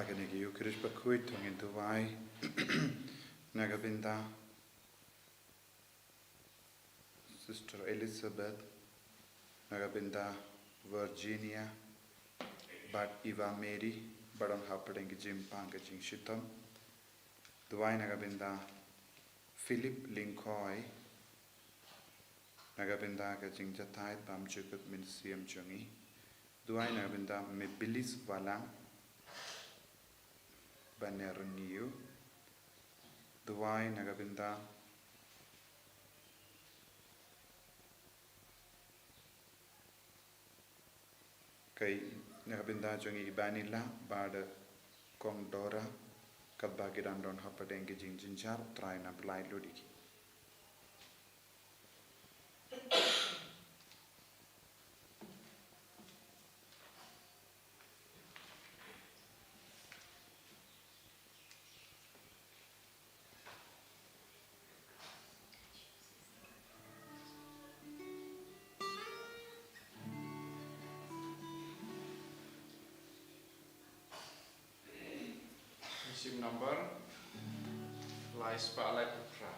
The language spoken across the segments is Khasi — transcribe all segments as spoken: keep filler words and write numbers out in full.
Kane ka Eucharist bakhuid to ngin duwai na ka bynta Sister Elizabeth, na ka bynta Virginia, bad Eva Mary, ba don hapdeng ka jingpang ka jingshitom. Duwai na ka bynta Philip Lyngkhoi, na ka bynta ka jingjahthait bymjukut mynsiem jong ngi. Duwai na ka bynta Mebilis Valang, Banerngiew. Duwai na ka bynta Kai, na ka bynta jong i Ibanila bad Kong Dora, katba ki dang don hapdeng ki jingjynjar, Trai un pyllait lut ïa ki. Sim number, lai spah lai phew phra.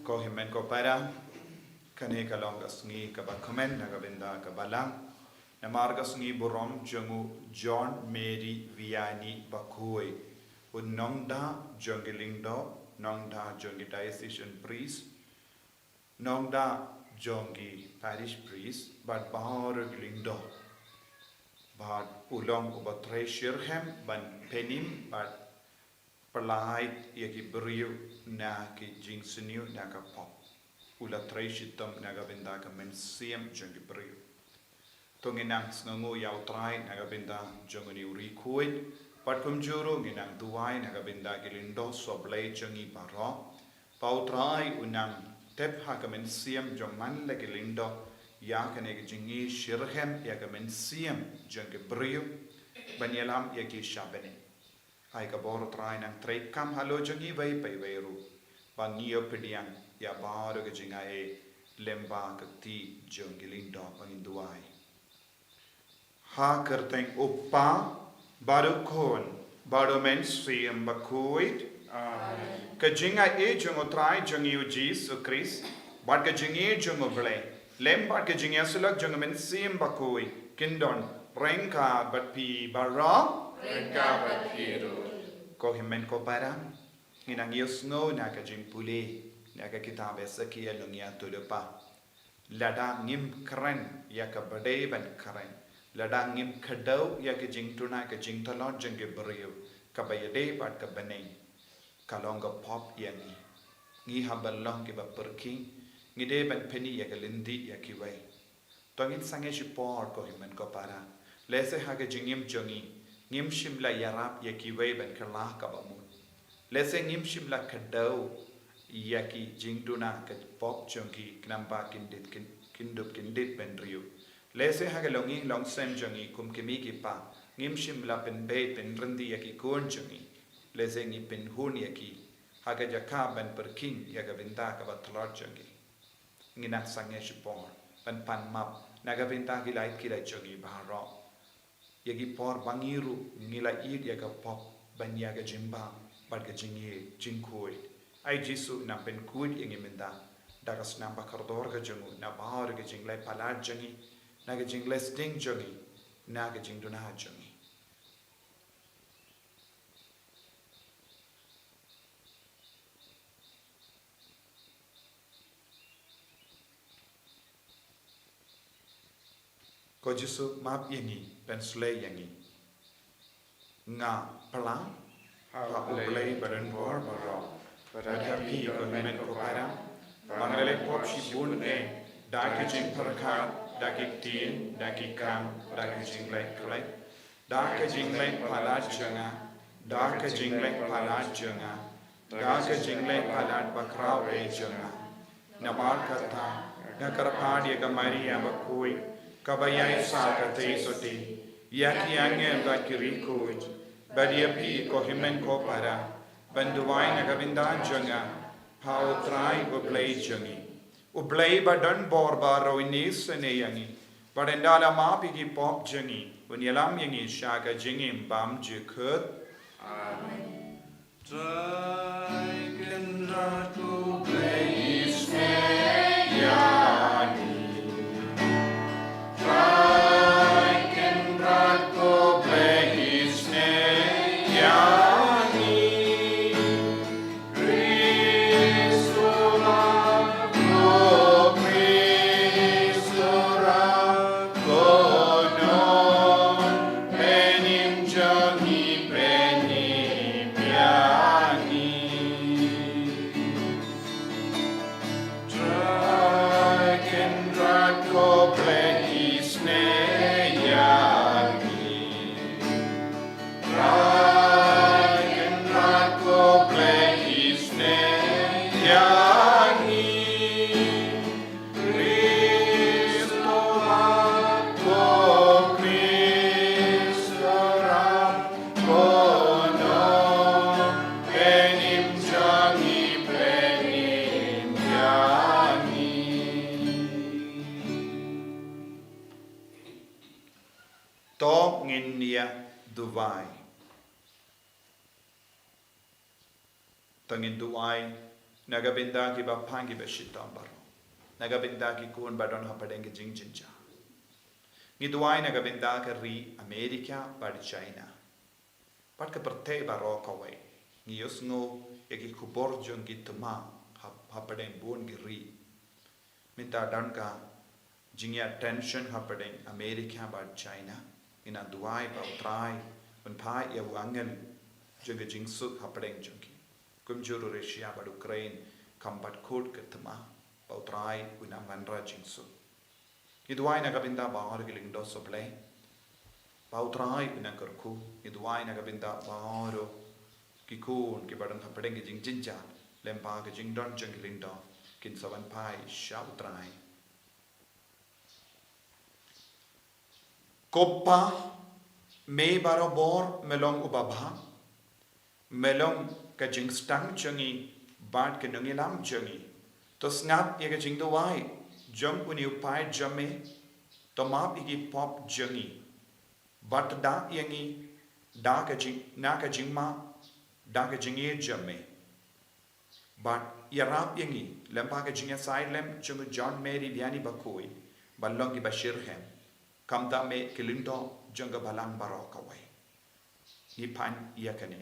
Ko hynmen ko para, kane ka long ka sngi kaba kmen na ka bynta ka Balang. Namar ka sngi burom jong u John Mary Vianney bakhuid, u nongda jong ki lyngdoh, nongda jong ki diocesan priest, nongda jong ki parish priest, bad baroh ki lyngdoh. Bad u long uba trei shitrhem ban pynim bad pyllait ïa ki briew na ki jingsniew na ka pop. U la trei shitom na ka bynta ka mynsiem jong ki briew. To ngin nang sngewnguh ïa u Trai na ka bynta jong une u riewkhuid. Bad kumjuh ruh ngin nang duwai na ka bynta ki lyngdoh sohblei jong ngi baroh. Ba u Trai un nang tep ha ka mynsiem jong man la ki lyngdoh ïa kane ka jingïashitrhem ïa ka mynsiem jong ki briew, ban ïalam ïa ki sha bneng. Ai ka bor u Trai nang treikam halor jong ngi iwei pa iwei ruh, ba ngin ïoh pdiang ïa baroh ka jingai lem bad ka kti jong ki lyngdoh. Ba ngin duwai. Ha ka kyrteng u Kpa, bad u Khun, bad u Mynsiem Bakhuid. Amen. Ka jingai jong u Trai jong ngi u Jisu Khrist, bad ka jingïeit jong u Blei, lem bad ka jingïasyllok jong u Mynsiem Bakhuid, kin don ryngkat bad phi baroh. Ryngkat bad phi ruh. Ko hynmen ko para, ngin nang ïohsngew na ka jingpule na ka kitab Esekiel lyngba arphew. Lada ngim kren ïa kaba dei ban kren, lada ngim kdew ïa ka jingtuna ka jingtlot jong ki briew, kaba ïadei bad ka bneng, ka long ka pop ïa ngi. Ngi hap ban long kiba pyrkhing, ngi dei ban pyni ïa ka lynti ïa kiwei. To ngin sangeh shipor ko hynmen ko para. Lehse ha ka jingim jong ngi, ngim shym la ïarap ïa kiwei ban kylla kaba mut. Lehse ngim shym la kdew ïa ki jingduna ka pop jong ki khnang ba kin dit kin, kin dup kin dit bynriew. Lehse ha ka longïing longsem jong ngi kum ki mei ki pa, ngim shym la pynbeit pynryntih ïa ki khun jong ngi. Lehse ngi pynhun ïa ki ha ka jaka ban pyrkhing ïa ka bynta kaba tlot jong ki. Ngin nang sangeh shipor ban pan map na ka bynta ki lait ki lait jong ngi baroh. Ïa ki por ba ngi ruh ngi la ïeit ïa ka pop ban ïa ka jingbam bad ka jingïeit jingkhuid. Ai Jisu nang pynkhuid ïa ngi mynta da ka snam ba kordor ka jong u na baroh ka jingleh palat jong ngi, na ka jingleh sting jong ngi, na ka jingduna jong ngi. Ko Jisu, map ïa ngi, pynshlei ïa ngi. Nga phla ha U Blei ba don bor baroh, bad ha phi ko hynmen ko para, ba nga la leh pop shibun eh, da ka jingpyrkhat, da ki ktien, da ki kam, da ka jingleh khleh, da ka jingleh palat jong nga, da ka jingleh palat jong nga, da ka jingleh palat bakhraw eh jong nga. Namar kata, nga kyrpad ïa ka Maria bakhuid, kaba ïaisah katei shatei, ïa ki angel bad ki riewkhuid, bad ïa phi ko hynmen ko para, ban duwai na ka bynta jong nga ha U Trai U Blei jong ngi. U Blei ba don bor baroh un isynei ïa ngi, bad un da la map ïa ki pop jong ngi, un ïalam ïa ngi sha ka jingim bymjukut. Amen. Trai Kynrad ko Blei isynei ïa ngi. Trai Kynrad ko Blei isynei ïa ngi. Khrist u wan, ko Khrist u wan, ko nongpynim jong ngi pynim ïa ngi. Trai Kynrad ko Blei isynei ïa ngi. Trai Kynrad ko Blei isynei ïa ngi. Khrist u wan, ko Khrist u wan, ko nongpynim jong ngi pynim ïa ngi. To ngin ïa duwai. To ngin duwai na ka bynta kiba phang kiba shitom baroh, na ka bynta ki khun ba don hapdeng ki jingjynjar. Ngi duwai na ka bynta ka ri America bad China bad ka pyrthei baroh kawei. Ngi ïohsngew ïa ki khubor jong ki thma hap, hapdeng bun ki ri. Mynta don ka jingïa tension hapdeng America bad China. Ngin nang duwai ba U Trai un phah ïa u angel jong ka jingsuk hapdeng jong ki. Kumjuh ruh Russia bad Ukraine kam pat kut ka thma, ba U Trai un nang wanrah jingsuk. Ngi duwai na ka bynta baroh ki lyngdoh U Blei, ba U Trai un nang kyrkhu. Ngi duwai na ka bynta baroh ki khun kiba don hapdeng ki jingjynjar, lem bad ka jingdon jong ki lyngdoh, kin sa wan phai sha U Trai. Ko Pa, me barabor me long uba bha, me long ka jingsdang jong ngi bad ka nongïalam jong ngi. To sngap ïa ka jingduwai jong une u paid jong me, to map ïa ki pop jong ngi, bad da ïa ngi da ka jing, na ka jingmap da ka jingïeit jong me. Bad ïarap ïa ngi lem bad ka jingïasaid lem jong u John Mary Vianney bakhuid, ban long kiba shitrhem, kumta me ki lyngdoh jong ka balang baroh kawei. Ngi pan ïa kane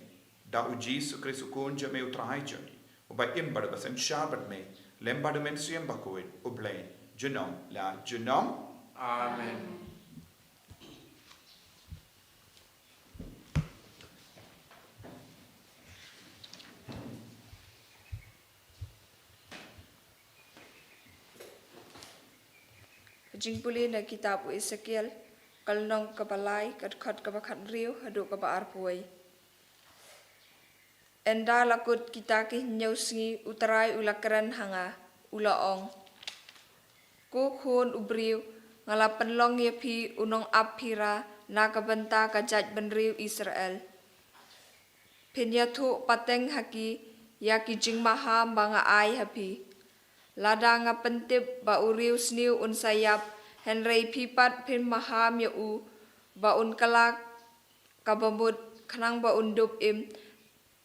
da u Jisu Khrist u Khun jong me U Trai jong ngi, uba im bad uba synshar bad me, lem bad u Mynsiem Bakhuid, U Blei, junom la junom. Amen. Ka jingpule na kitab u Esekiel, ka lynnong kaba lai, ka dkhot kaba khathynriew haduh kaba arphew wei. Ynda la kut kita ki hynñiew sngi, U Trai u la kren ha nga, u la ong: Ko khun u briew, nga la pynlong ïa phi u nongap phira na ka bynta ka jaitbynriew Israel. Phin ïathuh pateng ha ki ïa ki jingmaham ba nga ai ha phi. Lada nga pyntip ba u riewsniew un sa ïap, hynrei phi pat phin maham ïa u ba un kylla kaba mut, khnang ba un dup im,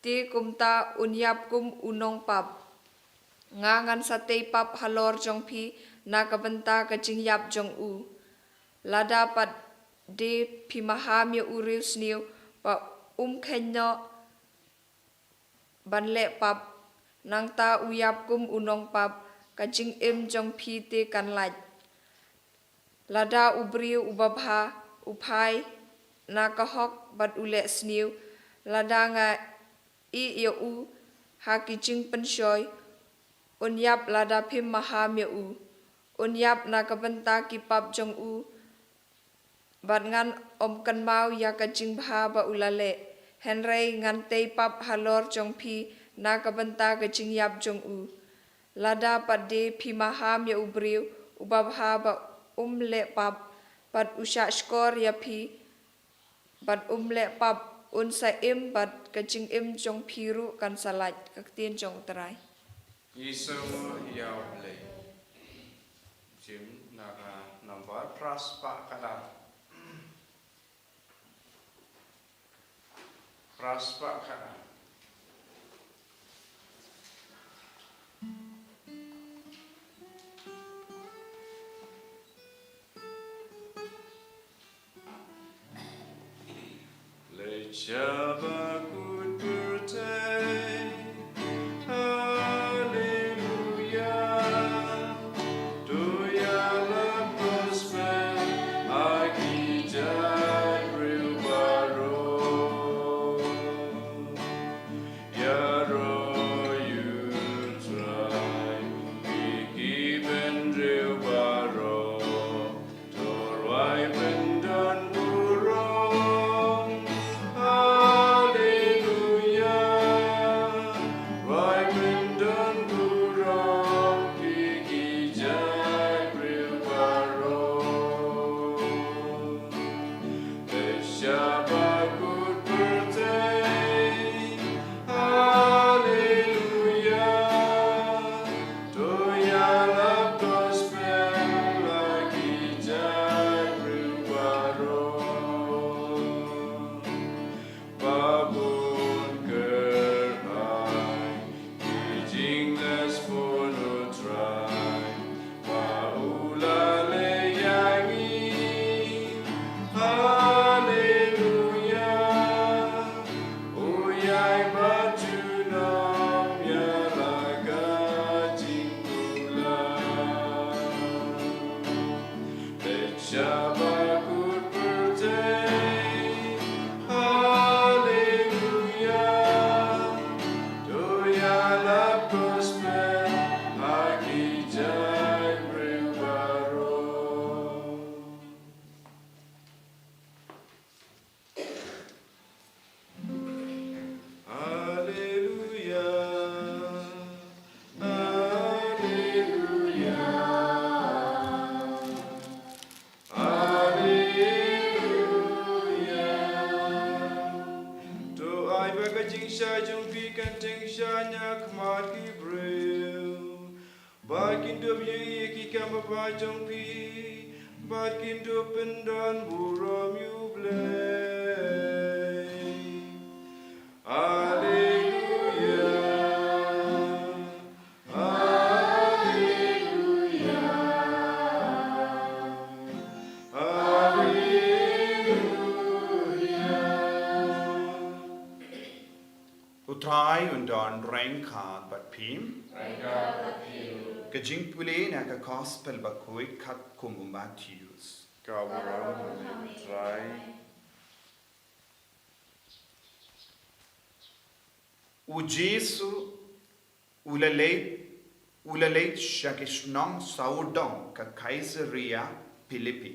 te kumta un ïap kum u nongpap. Nga ngan sa tei pap halor jong phi na ka bynta ka jingïap jong u. Lada pat de phi maham ïa u riewsniew ba um kheiñ noh ban leh pap, nangta u ïap kum u nongpap, ka jingim jong phi te kan lait. Lada u briew uba bha u phai na ka hok bad u leh sniew, lada nga ïeh ïa u ha ki jingpynshoi, un ïap lada phim maham ïa u. Un ïap na ka bynta ki pap jong u, bad ngan ym kynmaw ïa ka jingbha ba u la leh, hynrei ngan tei pap halor jong phi na ka bynta ka jingïap jong u. Lada pat de phi maham ïa u briew uba bha ba um leh pap, bad u shah shkor ïa phi bad um leh pap, un sa im bad ka jingim jong phi ruh kan sa lait. Ka ktien jong U Trai. Ngi sngewbha ïa U Blei. Jim na ka nambar phra spah khatar. Phra spah khatar. Leit sha ba kut pyrthei. Haleluya. To ïalap gospel ha ki jaitbynriew baroh. Ïaroh ïa U Trai, ïa ki bynriew baroh. To rwai pyndon burom. Haleluya. Rwai pyndon burom, ïa ki jaitbynriew baroh. Leit sha ba kut pyrthei. Haleluya. To ïalap gospel ha ki jaitbynriew baroh. Ba bun kyrhai ki jingleh bun U Trai, ba u la leh ïa ngi. Haleluya. U ïai bat junom ïa la ka jingkular. Leit sha ba kut pyrthei. Haleluya. To ïalap gospel ha ki jaitbynriew baroh. Haleluya. Haleluya. Haleluya. To ai ba ka jingshai jong phi kan tyngshaiñ ha khmat ki briew. Ba kin dup ïa ki kam babha jong phi, ba kin dup pyndon burom ïa U Blei. Haleluya. Haleluya. Haleluya. U Trai un don ryngkat bad phi. Ryngkat bad phi. Ka jingpule na ka Gospel bakhuid katkum u Mathaios. Ka burom ïa me Trai. U Jisu u la leit U la leit sha ki shnong sawdong ka Kaisaria Philippi.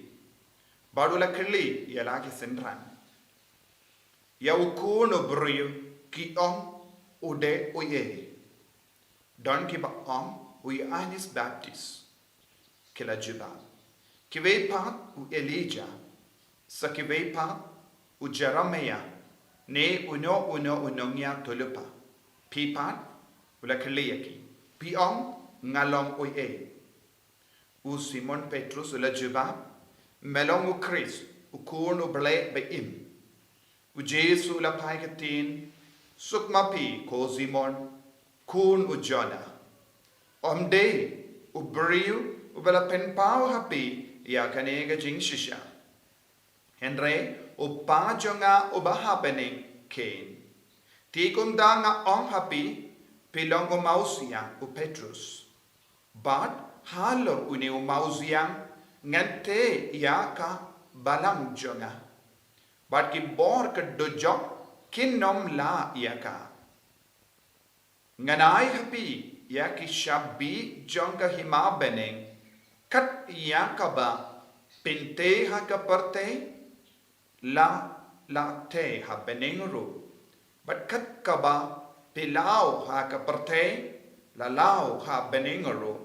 Bad u la kylli ïa la ki synran, ïa u Khun u briew ki ong u dei uei? Don kiba ong u Ïoannis Baptist, ki la jubab. Kiwei pat u Elijah, sa kiwei pat u Jeremiah, ne uno uno u nongïathuhlypa. Phi pat, u la kylli ïa ki, phi ong nga long uei? U Simon Petrus u la jubab, me long u Khrist, u Khun u Blei ba im. U Jisu u la phai ktien, suk ma phi ko Simon, khun u Jonah. Ym dei u briew uba la pynpaw ha phi ïa kane ka jingshisha, hynrei u Kpa jong nga uba ha bneng kein. Te kumta nga ong ha phi, phi long u mawsiang u Petrus. Bad halor une u mawsiang ngan tei ïa ka balang jong nga. Bad ki bor ka dujok kin ym lah ïa ka. Ngan ai ha phi ïa ki shabi jong ka hima bneng, kat ïa kaba phin tei ha ka pyrthei, la, la tei ha bneng ruh. Bad kat kaba phi law ha ka pyrthei, la law ha bneng ruh.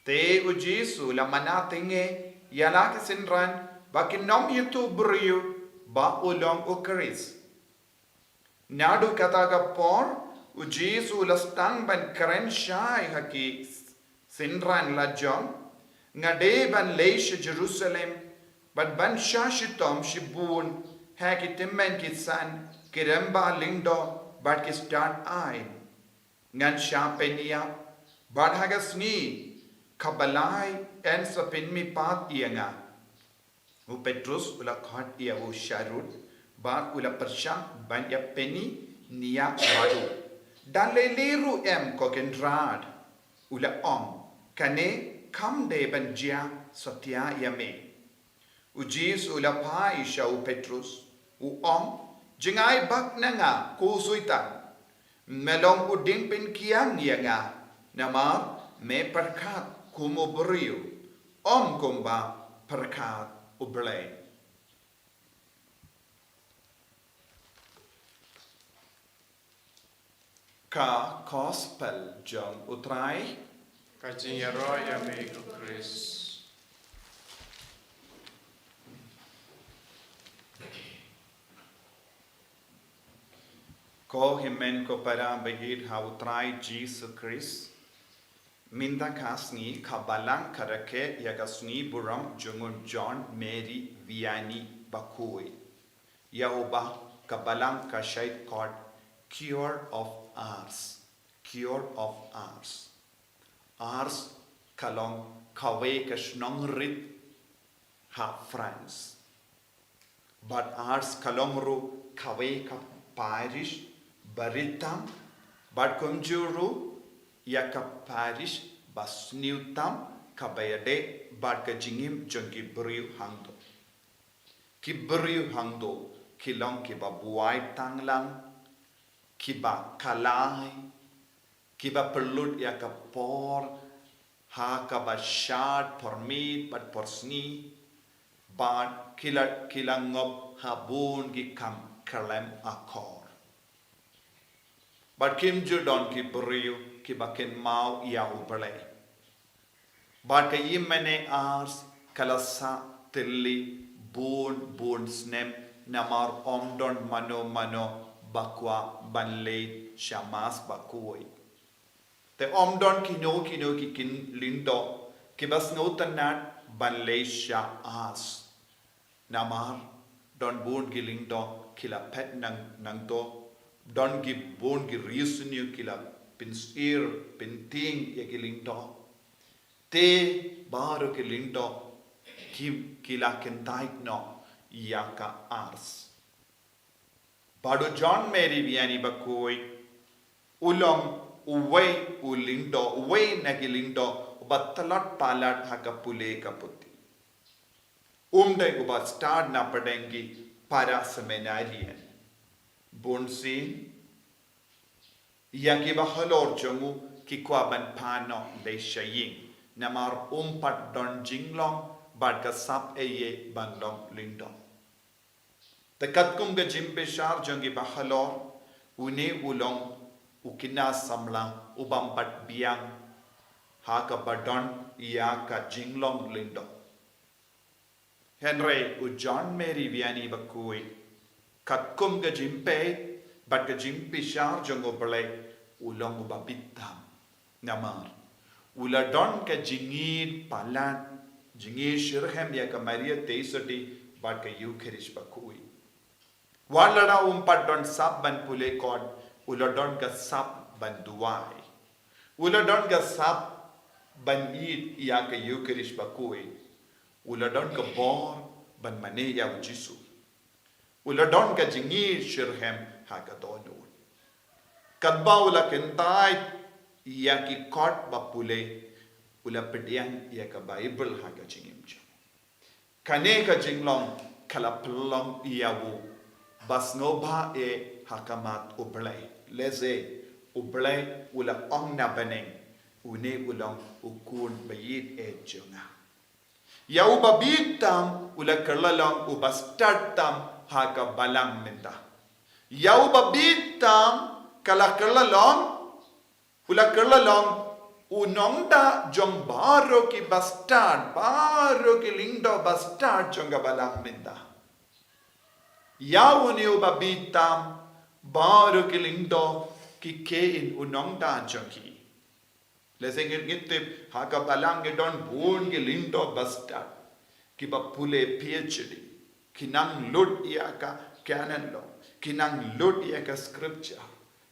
Te u Jisu u la mana tyngngew ïa la ki synran ba kin ym ïathuh briew ba u long u Khrist. Naduh kata ka por, u Jisu u la sdang ban kren shai ha ki synran lajong, nga dei ban leit sha Jerusalem, bad ban shah shitom shibun ha ki tymmen ki san, ki rangbah lyngdoh bad ki stad aiñ. Ngan shah pynïap, bad ha ka sngi kaba lai yn sa pynmihpat ïa nga. U Petrus u la khot ïa u sharud, bad u la pyrshang ban ïa pynïap bad u. Da lei lei ruh em ko Kynrad, u la ong, kane kam dei ban jia satia ïa me. U Jisu u la phai sha u Petrus, u ong, jngai bak na nga ko Soitan. Me long u dieng pynkiang ïa nga, namar me pyrkhat kum u briew, ym kumba pyrkhat u Blei. Ka Gospel jong u Trai. Ka jingïaroh ïa me ko Khrist. Ko hynmen ko para ba ïeit ha u Trai Jisu Khrist. Mynta ka sngi ka balang ka rakhe ïa ka sngi burom jong u John Mary Vianney bakhuid. Ïa uba ka balang ka shait khot Cure of Ars. Cure of Ars. Ars ka long kawei ka shnong rit ha France. Bad Ars ka long ruh kawei ka parish ba rit tam, bad kumjuh ruh ïa ka parish ba sniew tam kaba ïadei bad ka jingim jong ki briew hangto. Ki briew hangto ki long kiba buaid tanglang, kiba kalai, kiba pynlut ïa ka por ha kaba shad por miet bad por sngi, bad ki la, ki la ngop ha bun ki kam kylleng akor. Bad kim ju don ki briew kiba kynmaw ïa U Blei. Bad ka ïing mane Ars ka la sah tylli bun bun snem namar ym don mano mano ba kwah ban leit sha Mass bakhuid. Te ym don kino kino ki, ki lyngdoh kiba sngewtynnat ban leit sha Ars. Namar don bun ki lyngdoh ki la phet nang, nangto, don ki bun ki riewsniew ki la pynsyier pyntieng ïa ki lyngdoh. Te baroh ki lyngdoh ki, ki la kyntait noh ïa ka Ars. Bad u John Mary Vianney bakhuid u long uwei u lyngdoh, uwei na ki lyngdoh uba tlot palat ha ka pule ka puthi. Um dei uba stad na pdeng ki para seminarian. Bunsien ïa kiba halor jong u ki kwah ban pan noh leit sha ïing, namar ym pat don jinglong bad ka sap ei ei ban long lyngdoh. Te katkum ka jingbishar jong ki bahalor, une u long u khynnah samla u bym pat biang ha kaba don ïa ka jinglong lyngdoh. Hynrei u John Mary Vianney bakhuid, katkum ka jingpeit bad ka jingbishar jong U Blei, u long uba bit tam. Namar u la don ka jingïeit palat, jingïeit shitrhem ïa ka Maria Theisotti bad ka Ïukharist bakhuid. Wat lada um pat don sap ban pule kot, u la don ka sap ban duwai. U la don ka sap ban ïeit ïa ka Ïukharist bakhuid. U la don ka bor ban mane ïa u Jisu. U la don ka jingïeit shitrhem ha ka dohnud. Katba u la kyntait ïa ki kot ba pule, u la pdiang ïa ka Baibl ha ka jingim jong u. Kane ka jinglong ka la pynlong ïa u ba sngewbha eh ha khmat U Blei. Lehse U Blei u la ong na bneng, une u long u khun ba ïeit eh jong nga. Ïa uba bit tam u la kylla long uba stad tam ha ka balang mynta. Ïa uba bit tam ka la kylla long, u la kylla long u nongda jong baroh ki bastad, baroh ki lyngdoh bastad jong ka balang mynta. Ïa une uba bit tam, baroh ki lyngdoh ki kheiñ u nongda jong ki. Lehse ngi, ngi tip ha ka balang ngi don bun ki lyngdoh bastad, kiba pule PhD, ki nang lut ïa ka canon law, ki nang lut ïa ka scripture,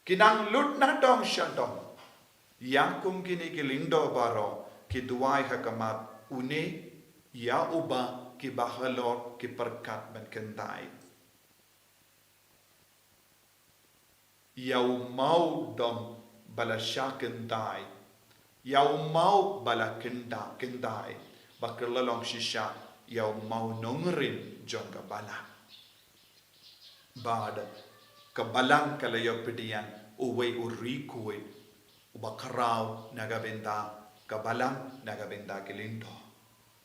ki nang lut na dong sha dong. Ïa kum kine ki lyngdoh baroh ki duwai ha khmat une ïa uba ki bahalor ki pyrkhat ban kyntait. Ïa u maw dong ba la shah kyntait, ïa u maw ba la kynda, kyntait, ba kylla long shisha ïa u maw nongrim jong ka balang. Bad ka balang ka la ïoh pdiang uwei u riewkhuid uba khraw na ka bynta ka balang, na ka bynta ki lyngdoh.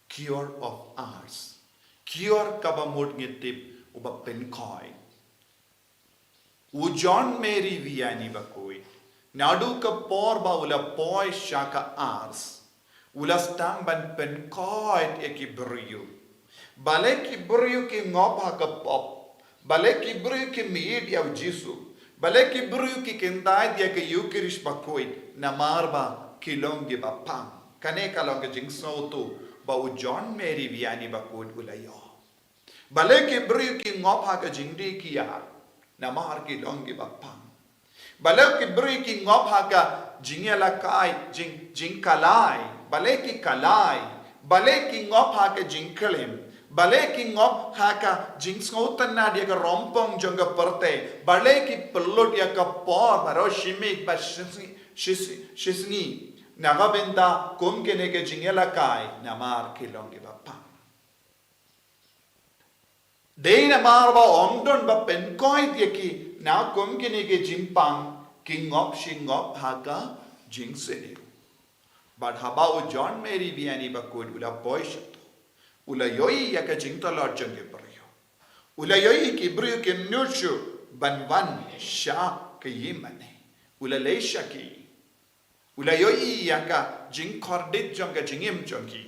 Cure of Ars. Cure kaba mut ngi tip uba pynkhoit. U John Mary Vianney bakhuid, naduh ka por ba u la poi sha ka Ars, u la sdang ban pynkhoit ïa ki briew. Balei ki briew ki ngop ha ka pop? Balei ki briew kim ïeit ïa u Jisu? Balei ki briew ki kyntait ïa ka Ïukharist bakhuid? Namar ba ki long kiba pang. Kane ka long ka jingsngewthuh ba u John Mary Vianney bakhuid u la ïoh. Balei ki briew ki ngop ha ka jingdie ki ïar? Namar ki long kiba pang. Balei ki briew ki ngop ha ka jingïalehkai, jing, jingkalai? Balei ki kalai? Balei ki ngop ha ka jingklim? Balei ki ngop ha ka jingsngewtynnad ïa ka rongpong jong ka pyrthei? Balei ki pynlut ïa ka por baroh shi miet bad shi sngi, shi sngi, shi sngi na ka bynta kum kine ki jingïalehkai? Namar ki long kiba pang. Dei namar ba ym don ba pynkhoit ïa ki na kum kine ki jingpang, ki ngop shi ngop ha ka jingsniew. Bad haba u John Mary Vianney bakhuid u la poi shato, u la ïohi ïa ka jingtlot jong ki briew. U la ïohi ki briew kim nud shuh ban wan sha ka ïingmane. U la leit sha ki. U la ïohi ïa ka jingkordit jong ka jingim jong ki.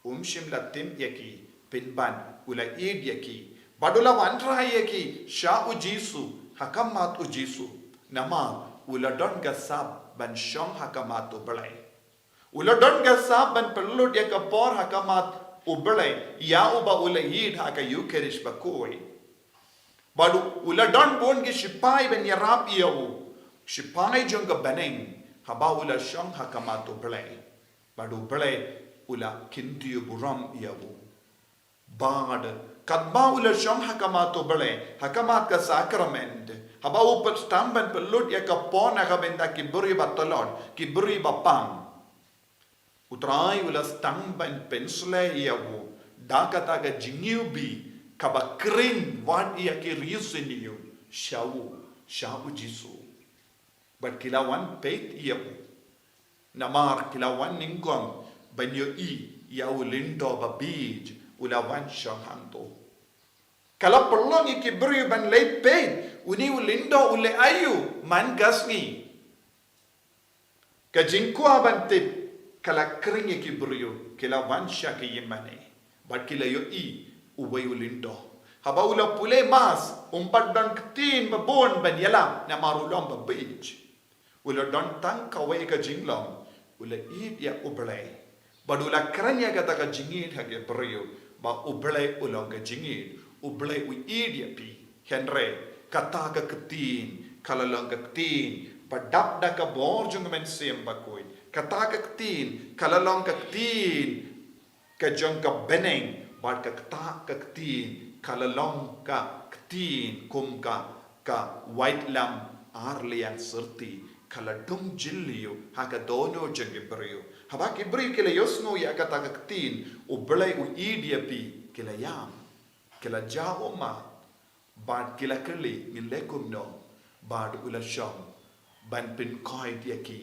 Um shym la tim ïa ki pynban, u la ïeit ïa ki. Bad u la wanrah ïa ki sha u Jisu, ha khmat u Jisu. Namar u la don ka sap ban shong ha khmat U Blei. U la don ka sap ban pynlut ïa ka por ha khmat U Blei, ïa uba u la ïeit ha ka Ïukharist bakhuid. Bad u la don bun ki shipai ban ïarap ïa u, shipai jong ka bneng, haba u la shong ha khmat U Blei. Bad U Blei u la kyntiew burom ïa u. Bad katba u la shong ha khmat U Blei, ha khmat ka sakrament, haba u pyn, sdang ban pynlut ïa ka por na ka bynta ki briew ba tlot, ki briew ba pang, U Trai u la sdang ban pynsleh ïa u da kata ka jingiwbih kaba khring wat ïa ki riewsniew sha u, sha u Jisu. Bad ki la wan peit ïa u. Namar ki la wan nyngkong ban ïohi ïa u lyngdoh ba bieit u la wan shong hangto. Ka la pynlong ïa ki briew ban leit peit, une u lyngdoh u leh aïu man ka sngi. Ka jingkwah ban tip ka la khring ïa ki briew, ki la wan sha ki ïingmane bad ki la ïohi uwei u lyngdoh. Haba u la pule mask, um pat don ktien ba bun ban ïalam namar u long ba bieit. U la don tang kawei ka jinglong, u la ïeit ïa U Blei. Bad u la kren ïa kata ka jingïeit ha ki briew ba U Blei u long ka jingïeit, U Blei u ïeit ïa phi. Hynrei kata ka ktien ka la long ka ktien ba dap da ka bor jong ka Mynsiem Bakhuid. Kata ka ktien ka la long ka ktien ka jong ka bneng, bad kata ka ktien ka la long ka ktien kum ka, ka waitlam ar liang syrti, ka la dung jylliew ha ka dohnud jong ki briew. Haba ki briew ki la ïohsngew ïa kata ka ktien, U Blei u ïeit ïa phi, ki la ïam, ki la jah ummat, bad ki la kylli, ngin leh kumno? Bad u la shong ban pynkhoit ïa ki,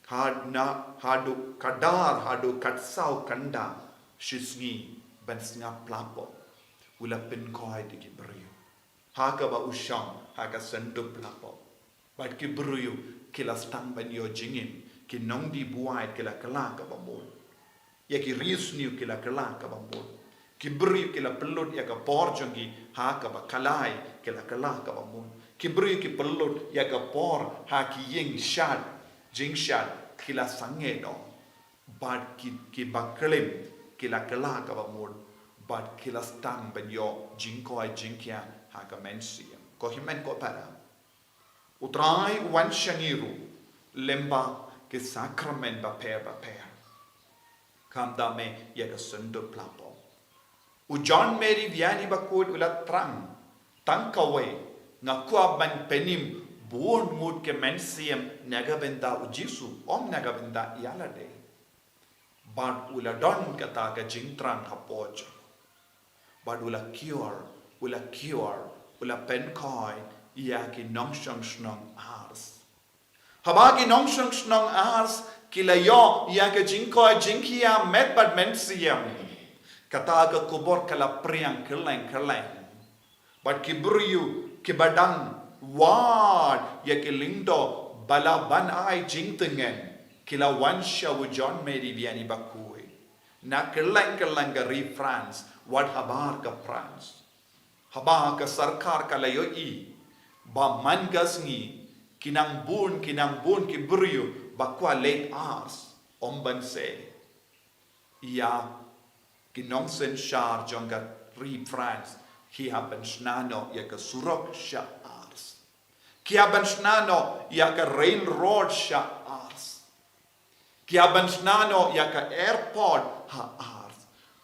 had na, haduh khadar, haduh khatsaw kynda shisngi ban sngap pla pop. U la pynkhoit ïa ki briew ha kaba u shong ha ka syndup pla pop. Bad ki briew ki la sdang ban ïoh jingim, ki nongdie buaid ki la kylla kaba mut. Ïa ki riewsniew ki la kylla kaba mut. Ki briew ki la pynlut ïa ka por jong ki ha kaba khlaiñ, ki la kylla kaba mut. Ki briew ki pynlut ïa ka por ha ki ïing shad, jingshad, ki la sangeh noh. Bad ki, ki baklim ki la kylla kaba mut. Bad ki la sdang ban ïoh jingkoit jingkhiah ha ka mynsiem. Ko hynmen ko para, U Trai u wan sha ngi ruh lyngba ki sakramen bapher bapher. Khamtam eh ïa ka syndup pla pop. U John Mary Vianney Bakhuid u la thrang tang kawei, nga kwah ban pynim bun ngut ki mynsiem na ka bynta U Jisu, ym na ka bynta ïa lade. Bad u la don kata ka jingthrang hapoh jong u. Bad u la cure, u la cure, u la pynkhoit ïa ki nongshong shnong ar. Haba ki nongshong shnong ar ki la ïoh ïa ka jingkoit jingkhiah met bad mynsiem, kata ka khubor ka la phriang kylleng kylleng. Bad ki briew kiba dang wad ïa ki lyngdoh ba la ban ai jingtngen, ki la wan sha u John Mary Vianney Bakhuid na kylleng kylleng ka ri France, wat habar ka France. Haba ka sorkar ka la ïohi ba man ka sngi ki nang bun, ki nang bun ki briew ba kwah leit ar, ym ban sei ïa ki nongsynshar jong ka ri France, ki hap ban shna noh ïa ka surok sha ar. Ki hap ban shna noh ïa ka railroad sha ar. Ki hap ban shna noh ïa ka airport ha ar.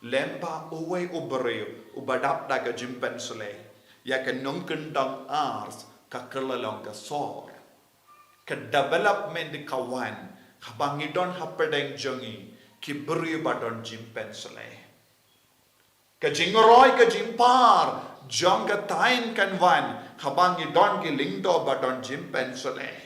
Lyngba uwei u briew uba dap da ka jingpynsleh, ïa ka nongkyndong ar ka kylla long ka sor. Ka development ka wan haba ngi don hapdeng jong ngi ki briew ba don jingpynsleh. Ka jingroi ka jingpar jong ka thaiñ kan wan haba ngi don ki lyngdoh ba don jingpynsleh.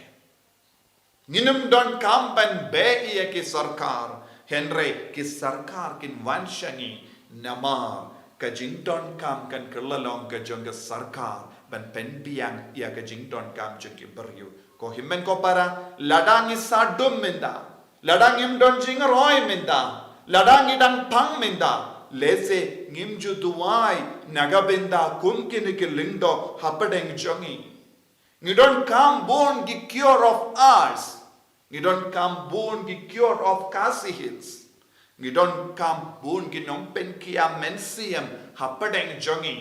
Ngim donkam ban beh ïa ki sorkar, hynrei ki sorkar kin wan sha ngi namar ka jingdonkam kan kylla long ka jong ka sorkar ban pynbiang ïa ka jingdonkam jong ki briew. Ko hynmen ko para, lada ngi sah dum mynta, lada ngim don jingroi mynta, lada ngi dang pang mynta, lehse ngim ju duwai na ka bynta kum kine ki lyngdoh hapdeng jong ngi. Ngi donkam bun ki cure of arts. Ngi donkam bun ki cure of Khasi Hills. Ngi donkam bun ki nongpynkhiah mynsiem hapdeng jong ngi.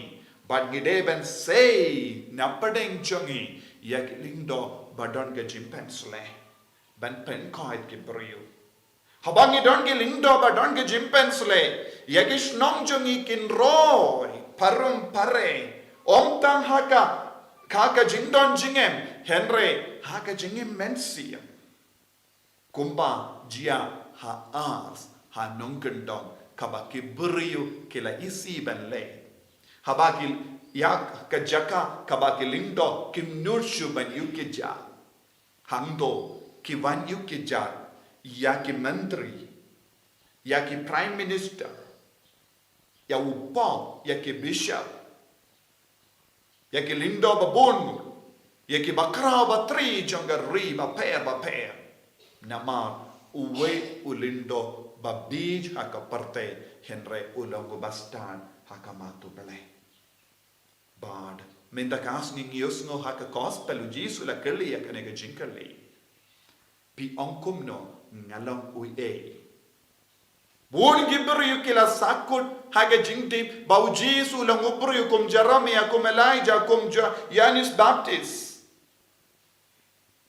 Bad ngi dei ban sei napdeng jong ngi ïa ki lyngdoh ba don ka jingpynsleh ban pynkhoit ki briew. Haba ngi don ki lyngdoh ba don ka jingpynsleh, ïa ki shnong jong ngi kin roi pharum phare, ym tang ha ka, ha ka jingdon jingem, hynrei ha ka jingim mynsiem. Kumba jia ha ar, ha nongkyndong kaba ki briew ki la isih ban leh. Haba ki ïa ka jaka kaba ki lyngdoh kim nud shuh ban ïuh ki jat, hangto ki wan ïuh ki jat, ïa ki myntri, ïa ki prime minister, ïa u pop, ïa ki bishop, ïa ki lyngdoh ba bun, ïa ki bakhraw batri jong ka ri bapher bapher. Namar uwei u lyngdoh ba bieit ha ka pyrthei, hynrei u long uba stad ha khmat U Blei. Bad mynta ka sngi ngi ïohsngew ha ka gospel u Jisu u la kylli ïa kane ka jingkylli: Phi ong kumno, nga long uei? Bun ki briew ki la sahkut ha ka jingtip ba u Jisu u long u briew kum Jeremiah, kum Elijah, kum Jo-, Johannes Baptist.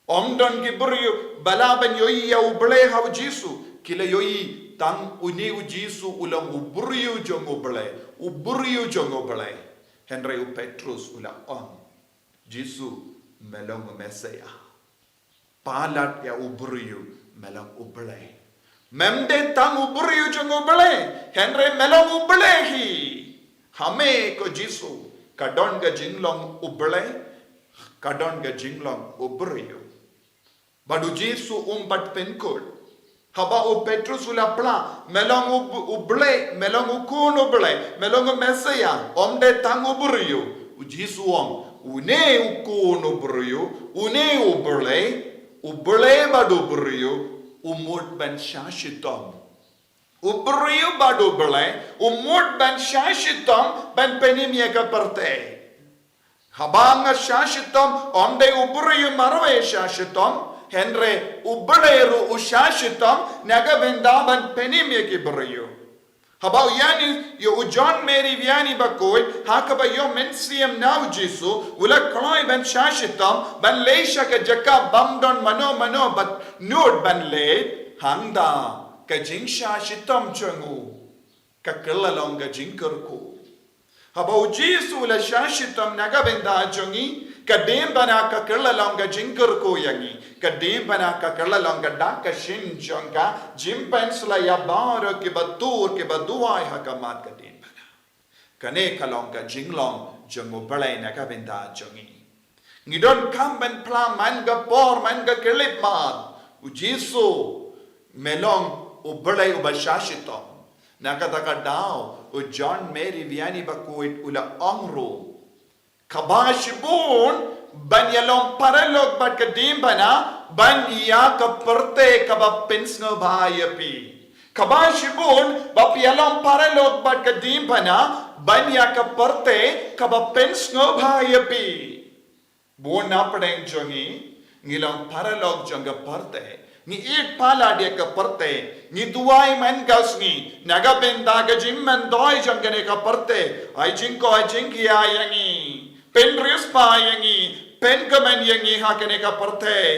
Ym don ki briew ba lah ban ïohi ïa U Blei ha u Jisu. Ki la ïohi tang une u Jisu u long u briew jong U Blei, u briew jong U Blei. Hynrei u Petrus u la ong: Jisu, me long u Messiah. Palat ïa u briew, me long U Blei. Mem dei tang u briew jong U Blei, hynrei me long U Blei hi. Ha me ko Jisu, ka don ka jinglong U Blei, ka don ka jinglong u briew. Bad u Jisu um pat pynkut. Haba u Petrus u la phla, me long u, U Blei, me long u khun U Blei, me long u Messiah, ym dei tang u briew. U Jisu u ong, une u khun u briew, une U Blei, U Blei bad u briew u mut ban shah shitom. U briew bad U Blei u mut ban shah shitom ban pynim ïa ka pyrthei. Haba nga shah shitom, ym dei u briew marwei shah shitom, hynrei U Blei ruh u shah shitom na ka bynta ban pynim ïa ki briew. Haba u Johannes, ïa u John Mary Vianney bakhuid, ha kaba ïoh mynsiem na u Jisu, u la kloi ban shah shitom, ban leit sha ka jaka bym don mano mano bad nud ban leit, hangta ka jingshah shitom jong u ka kylla long ka jingkyrkhu. Haba u Jisu u la shah shitom na ka bynta jong ngi, ka diengphna ka kylla long ka jingkyrkhu ïa ngi. Ka diengphna ka kylla long ka dak ka shin jong ka jingpynsleh ïa baroh kiba tur kiba duwai ha khmat ka diengphna. Kane ka long ka jinglong jong U Blei na ka bynta jong ngi. Ngi donkam ban phla man ka por, man ka khyllipmat. U Jisu, me long U Blei uba shah shitom. Na kata ka daw, u John Mary Vianney bakhuid u la ong ruh, kaba shibun ban ïalong paralok bad ka diengphna ban ïa ka pyrthei kaba pynsngewbha ïa phi. Kaba shibun ba phi ïalong paralok bad ka diengphna ban ïa ka pyrthei kaba pynsngewbha ïa phi. Bun na pdeng jong ngi, ngi long paralok jong ka pyrthei. Ngi ïeit palat ïa ka pyrthei. Ngi duwai man ka sngi na ka bynta ka jingmyntoi jong kane ka pyrthei. Ai jingkoit jingkhiah ïa ngi. Pynriewspah ïa ngi. Pynkmen ïa ngi ha kane ka pyrthei.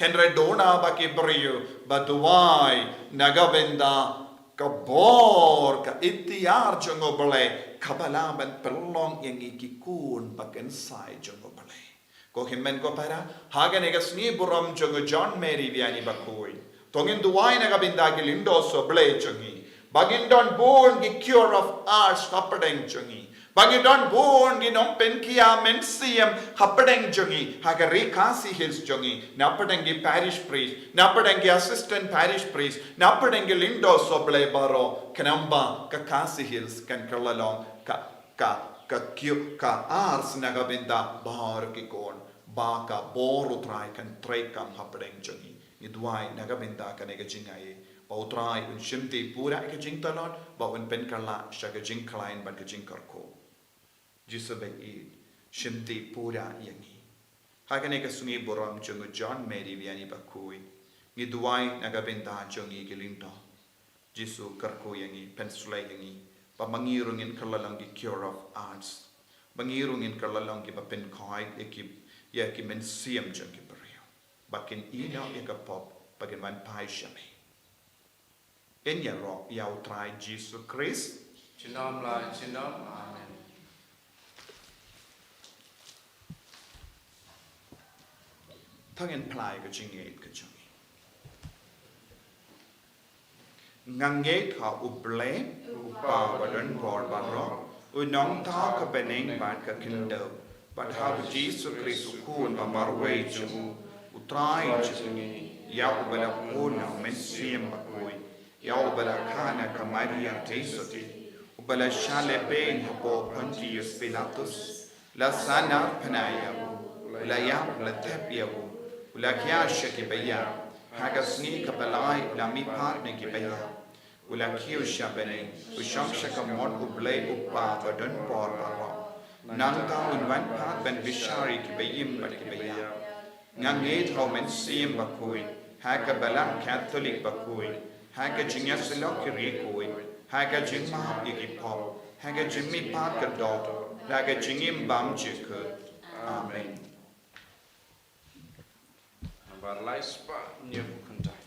Hynrei duna ba ki briew ba duwai na ka bynta ka bor, ka iktiar jong U Blei, kaba lah ban pynlong ïa ngi ki khun ba kynsai jong U Blei. Ko hynmen ko para, ha kane ka sngi burom jong u John Mary Vianney bakhuid, to ngin duwai na ka bynta ki lyngdoh sohblei jong ngi, ba ngin don bun ki cure of hearts hapdeng jong ngi, ba ngin don bun ki nongpynkhiah mynsiem hapdeng jong ngi ha ka ri Khasi Hills jong ngi, na pdeng ki parish priest, na pdeng ki assistant parish priest, na pdeng ki lyngdoh sohblei baroh, khnang ba ka Khasi Hills kan kylla long ka, ka, ka cure, ka ars na ka bynta baroh ki khun, ba ka bor U Trai kan treikam hapdeng jong ngi. Ngi duwai na ka bynta kane ka jingaiei, ba U Trai un shimti pura ïa ka jingtlot, ba un pynkylla sha ka jingkhlaiñ bad ka jingkyrkhu. Jisu ba ïeit, shimti pura ïa ngi. Ha kane ka sngi burom jong u John Mary Vianney bakhuid, ngi duwai na ka bynta jong ngi ki lyngdoh. Jisu kyrkhu ïa ngi, pynsleh ïa ngi, ba ma ngi ruh ngin kylla long ki cure of hearts, ba ngi ruh ngin kylla long kiba pynkoit ïa ki, ïa ki mynsiem jong ki briew, ba kin ïehnoh ïa ka pop, ba kin wan phai sha me. Ngin ïaroh ïa U Trai Jisu Khrist. Junom la junom. Amen. To ngin phla ïa ka jingngeit ka jong ngi. Nga ngeit ha U Blei, U Kpa badon bor baroh, U Nongthaw ka bneng bad ka khyndew, bad ha U Jisu Khrist U Khun ba marwei jong U, U Trai jong ngi. ïa uba la pun na u Mynsiem Bakhuid, ïa uba la kha na ka Maria Theisotti, uba la shah lehbeiñ hapoh Pontius Pilatus, la sahnarphna ïa u, u la ïap, la thep ïa u, u la khia sha kiba ïap, ha ka sngi kaba lai u la mihpat na kiba ïap, u la kiew sha bneng, u shong sha ka mon U Blei U Kpa ba don por baroh. Nangta un wan pat ban bishar ïa kiba im bad kiba ïap. Nga ngeit ha u Mynsiem Bakhuid, ha ka Balang Katholik bakhuid, ha ka jingïasyllok ki riewkhuid, ha ka jingmap ïa ki pop, ha ka jingmihpat ka doh, ha ka jingim bymjukut. Amen. Nambar lai spah hynñiew phew khyndai.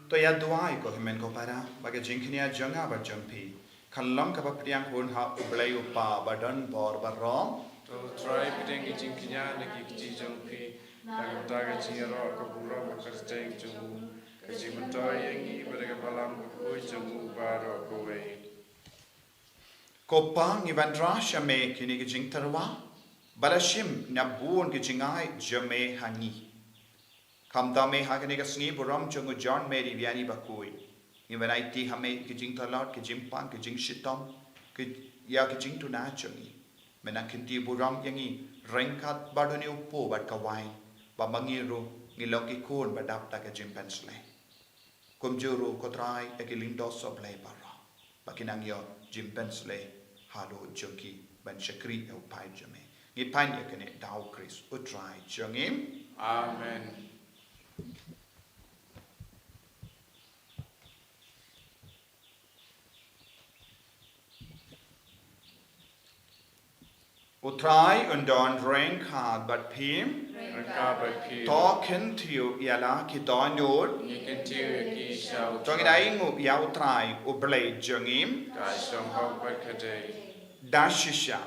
To ïa duwai ko hynmen ko para, ba ka jingkñia jong nga bad jong phi kan long kaba pdiang hun ha U Blei U Kpa ba don bor baroh. To Trai, pdiang ki jingkñia na ki kti jong phi, na ka bynta ka jingïaroh ka burom ka kyrteng jong u, ka jingmyntoi ïa ngi bad ka Balang Bakhuid jong u baroh kawei. Ko Pa, ngi wanrah sha me kine ki jingtyrwa ba la shim na bun ki jingai jong me ha ngi. Khamtam me ha kane ka sngi burom jong u John Mary Vianney Bakhuid, ngi wan aiti ha me ki jingtlot, ki jingpang, ki jingshitom, ki, ïa ki jingduna jong ngi. Me nang kynti burom ïa ngi ryngkat bad une u po bad ka wain, ba ma ngi ruh ngi long ki khun ba dap da ka jingpynshlei. Kumjuh ruh ko Trai ïa ki lyngdoh sohblei baroh, ba kin nang ïoh jingpynshlei halor jong ki ban shakri ïa u paid jong me. Ngi pan ïa kane da u Khrist u Trai jong ngi. Amen. U Trai un don ryngkat bad phi. Ryngkat bad phi. To kyntiew ïa la ki dohnud. Ngi kyntiew ïa ki sha u Trai. To ngin ainguh ïa u Trai u Blei jong ngi. Ka shong hok bad ka dei. Da shisha,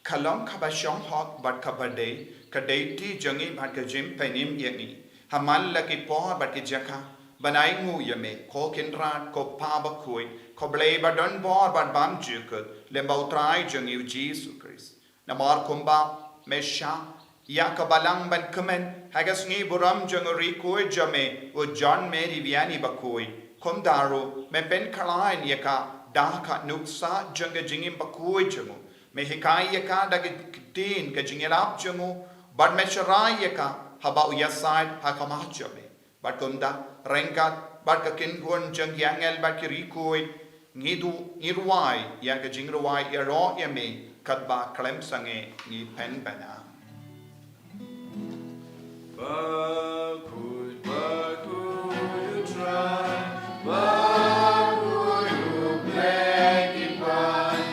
ka long kaba shong hok bad kaba dei, ka dei kti jong ngi bad ka jingpynim ïa ngi ha man la ki por bad ki jaka, ban ainguh ïa me, ko Kynrad, ko Pa Bakhuid, ko Blei ba don bor bad bymjukut, lem bad u Trai jong ngi u Jisu Khrist. Namar kumba me shah ïa ka balang ban kmen ha ka sngi burom jong u riewkhuid jong me u John Mary Vianney Bakhuid, kumta ruh me pynkhlaiñ ïa ka da ka nuksa jong ka jingim bakhuid jong u. Me hikai ïa ka da ka ktien ka jingïalap jong u, bad me sharai ïa ka haba u ïasaid ha khmat jong me. Bad kumta, ryngkat bad ka kynhun jong ki angel bad ki riewkhuid, ngi du, ngi rwai ïa ka jingrwai ïaroh ïa me, katba khlem sangeh ngi pynbna. Bakhuid, bakhuid u Trai, bakhuid u Blei ki paid,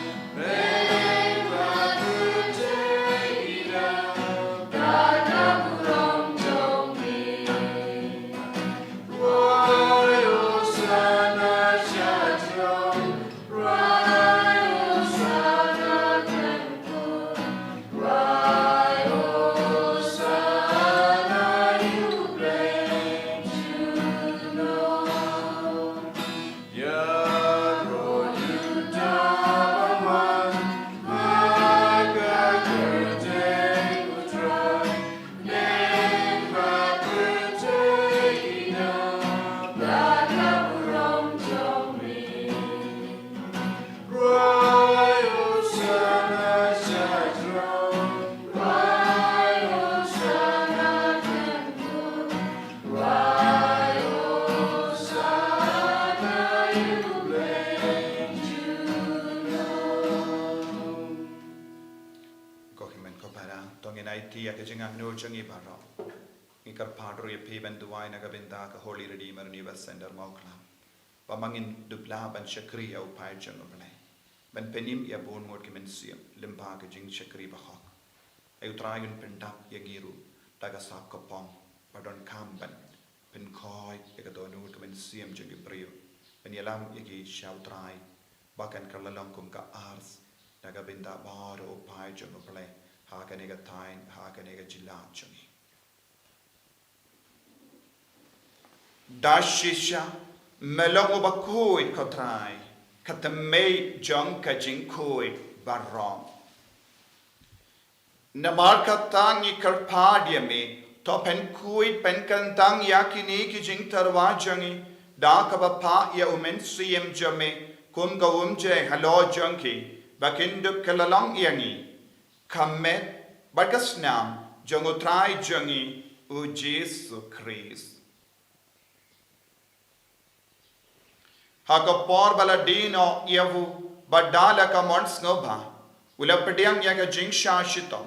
ïa ka jingangnud jong ngi baroh. Ngi kyrpad ruh ïa phi ban duwai na ka bynta ka Holy Redeemer Universe Center Mawklam. Ba ma ngin dup lah ban shakri ïa u paid jong U Blei, ban pynim ïa bun ngut ki mynsiem lyngba ka jingshakri bahok. Ai U Trai, un pyndap ïa ngi ruh da ka sap ka pom ba donkam ban pynkhoi ïa ka dohnud ka mynsiem jong ki briew, ban ïalam ïa ki sha U Trai ba kan kylla long kum ka ars na ka bynta baroh u paid jong U Blei ha kane ka thaiñ, ha kane ka jylla jong ngi. Da shisha me long uba khuid, ko Trai, ka thymmei jong ka jingkhuid baroh. Namar kata ngi kyrpad ïa me, to pynkhuid pynkyntang ïa kine ki jingtyrwa jong ngi da kaba phah ïa U Mynsiem jong me kum ka umjai halor jong ki, ba kin dup kylla long ïa ngi ka met bad ka snam jong U Trai jong ngi U Jisu Khrist. Ha ka por ba la die noh ïa u, bad da la ka mon sngewbha u la pdiang ïa ka jingshah shitom,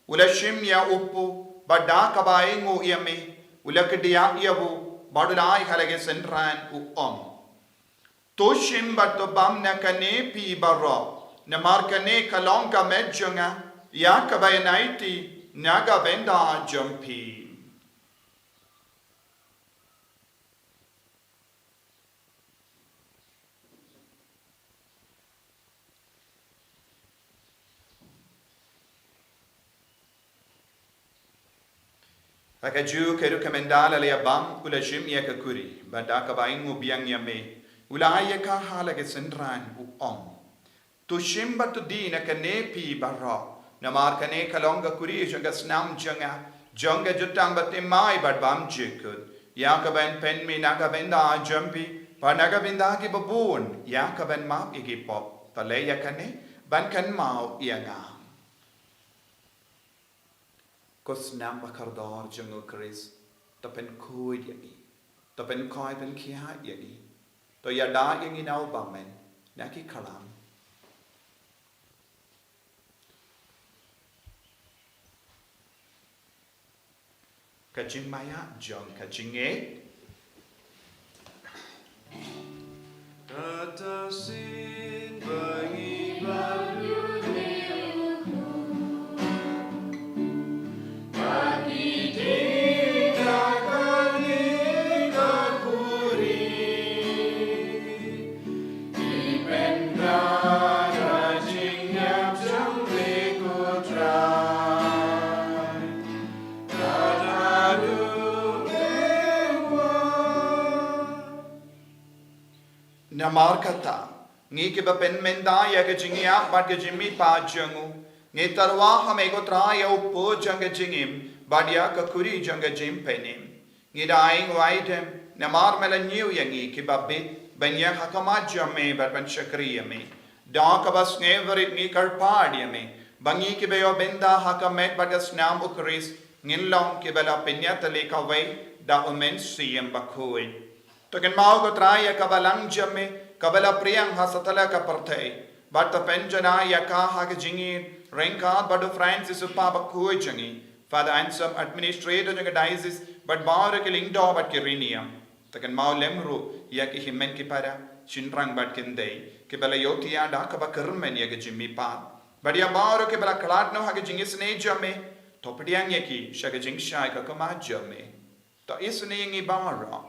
u la shim ïa u pu, bad da kaba ainguh ïa me u la kdiah ïa u, bad u la ai ha la ki synran, u ong: To shim bad to bam na kane phi baroh, namar kane ka long ka met jong nga ïa kaba ïaid na ka bynta jong phi. Ha kajuh ka rukom ynda la ïa bam, u la shim ïa ka kuri, bad da kaba ainguh biang ïa me u la ai ïa ka ha la ki synran, u ong: To shim bad to die na kane phi baroh, namar kane ka long ka kuri jong ka snam jong nga, jong ka jutang bathymmai bad bymjukut, ïa kaban pynmih na ka bynta jong phi bad na ka bynta ki babun, ïa kaban map ïa ki pop. To leh ïa kane ban kynmaw ïa nga. Ko snam bakordor jong U Khrist, to pynkhuid ïa ngi, to pynkhoi pynkhiah ïa ngi, to ïada ïa ngi na u bymman na ki khlam. Ka jingmaïa jong ka jingngeit. Kata sien ba ngi ba dune u khun, ba ngi dei da kane ka kuri. Ngi pynbna ka jingïap jong me, ko Trai, kata haduh me wan. Namar kata, ngi kiba pynmynta ïa ka jingïap bad ka jingmihpat jong u, ngi tyrwa ha me, ko Trai, ïa u pu jong ka jingim bad ïa ka kuri jong ka jingpynim. Ngi da ainguh aidem namar me la ñiew ïa ngi kiba bit ban ïeng ha khmat jong me bad ban shakri ïa me. Da kaba sngewrit ngi kyrpad ïa me ba ngi kiba ïoh bynta ha ka met bad ka snam U Khrist ngin long kiba la pynïatylli kawei da U Mynsiem Bakhuid. To kynmaw, ko Trai, ïa ka balang jong me kaba la pdiang ha satlak ka pyrthei, bad to pynjanai ïa ka ha ka jingïeit ryngkat bad u Francis u Pape bakhuid jong ngi, Father Anselm, administrator jong ka diocese, bad baroh ki lyngdoh bad ki riewniam. To kynmaw lem ruh ïa ki hynmen ki para, shynrang bad kynthei, kiba la ïohthiah da kaba kyrmen ïa ka jingmihpat, bad ïa baroh kiba la khlad noh ha ka jingisynei jong me. To pdiang ïa ki sha ka jingshai ka khmat jong me. To isynei ïa ngi baroh,